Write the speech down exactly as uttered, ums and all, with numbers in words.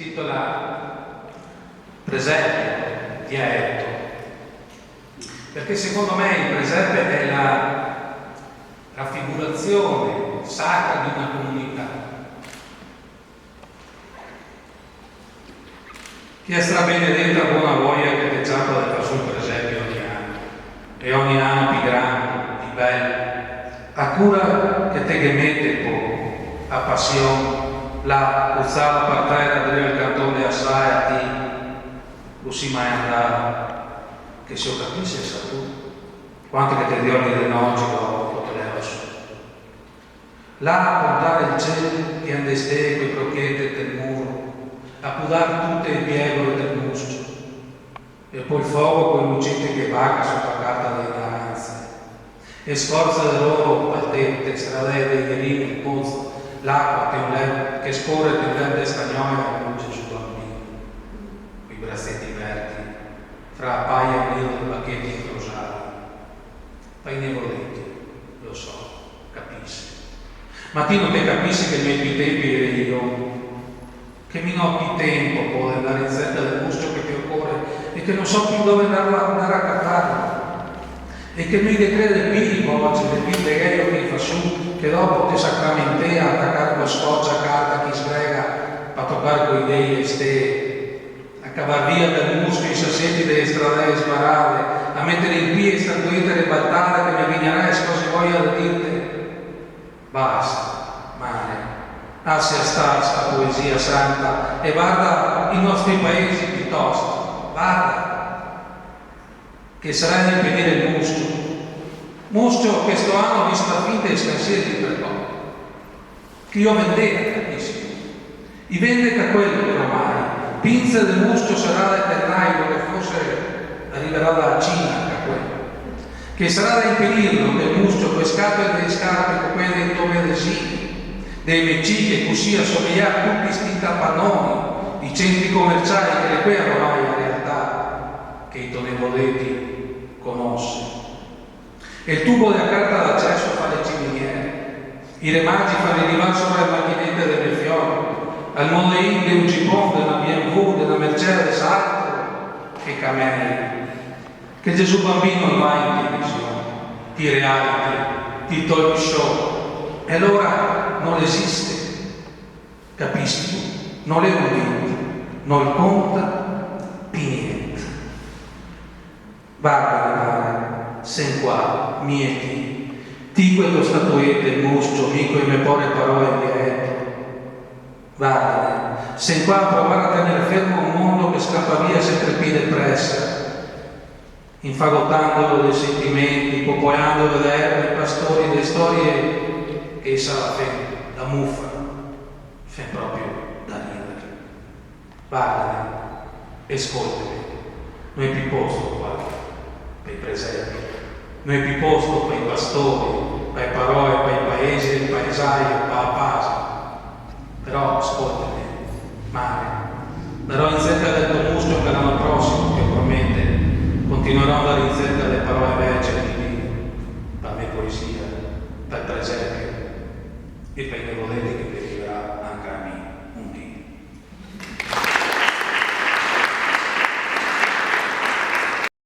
Titola Presepio di Aeto, perché secondo me il presepe è la raffigurazione sacra di una comunità. Che strabenedeta bona voia che te ciapa de far su el presepio ogni ano, e ogni ano pi grande, pi bel, a cura che te ghe mete po a pasion, là, cusà par tera, drio el canton de a sala, ti, cusì mai andà, che se o capise, sa tu, quante che te diormi de noci dopo che o te leva su. Là a pontare el ciel, pien de stee, co e brochete del muro, a pudar tute e piegore del muscio. E po el fogo co e lucete che baga soto a carta dei naranze. E sforza de loro, pal tep, te stradee dei gherimi, el pozo, l'acua, te un lem, che score te un lem de stagnola, el Gesù Bambino, coi braseti verti, fra a paia e el nido de bacheti incrosai. Pai nevoleti, lo so, capise. Ma ti no te capisi che no i pi tempi de religion, che mi no pi tempo po de andare in serca del muscio che te ocore e che no so pi dove andarlo a, andare a catarlo, e che no i ghe crede pi i boci, de pi de gheio che i fa su, che dopo te sacramentea a tacar co scoccia a carta che i sbrega pa tocar coi dei e ste A cavar via dal muscio i saseti de e stradee sbarade, a metare in pie e statuete rebaltade che me vegnarese casi voia de dirte: basta, mare, lasia star sta poesia santa e varda i nostri paesi pitosto, varda. Che sarà de impedir el muscio. Muscio che sto ano i sta fin de scarsire de perdon. Che i o vendea, capisi? I vende ca quel ormai. Pinze de muscio sarà de ternai, che forse rivarà da Cina, ca quel. Che sarà de impedirlo, che el muscio, co e scatole de e scarpe, co quele dei to medesimi, de e meciche, cusì a somejà a tuti sti tapanoni, i centri comerciai, che l'è quea ormai la realtà che i to nevoleti conose. E el tubo de a carta d'aceso fa le ciminiere, i remagi fa rivà sora le machinete de me fiol, al modein de un Jeepon, de na B M W, de na Mercedes, altro che camei. Che Gesù Bambino no va in televisione, ti reality, ti talk show, e alora no esiste. Capisi? No l'è un dito, no conta pi gnente. Varda, mare, sen qua, mi e ti, ti co e to statuete, el muscio, mi co e me pore paroe in dialeto. Varda, sen qua a provar a tener fermo un mondo che scapa via senpre pi de presa, infagotandolo de sentimenti, popolandolo de erbe e pastori de storie che i sa la fen da mufa, fen proprio da ridar. Vardame, scoltame, no è pi posto qua pa i presepi, no è pi posto pa i pastori, pa e paroe, pa i paesi, pa i paesaio, pa a pasa. Però scoltame, mare, andarò in serca del to muscio anca l'ano prosimo, te o prometo, continuarò a andar in serca de paroe vecie, quindi, pa me poesia, pa el presepio e pa i nevoleti che me rivarà anca a mi.